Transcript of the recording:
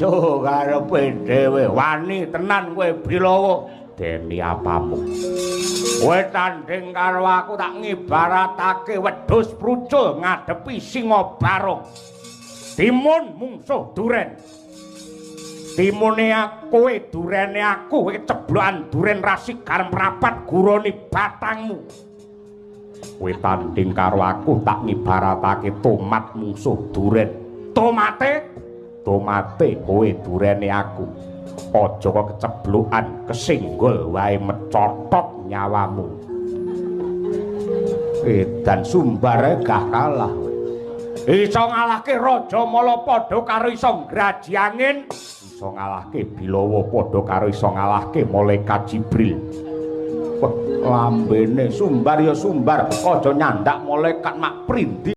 Aduh, karepe dhewe wani tenan kowe Bilawa. Deni apamu? Kowe tanding karo aku tak ngibaratake wedhus prucul ngadepi singa barong. Timun mungsuh duren. Timune kowe durene aku, kowe ceblokan duren rasigar mrapat guroni batangmu. Kowe tanding karo aku tak ngibaratake tomat mungsuh duren. Tomate? Tomate kowe durene aku. Aja kok keceblokan kesenggol wae mecotot nyawamu. Edan Sumbar gah kalah. Iso ngalahke Raja Mala padha karo iso ngraji angin, iso ngalahke Bilawa padha karo iso ngalahke Malaikat Jibril. Wah, lambene Sumbar ya Sumbar, aja nyandak malaikat mak prindi.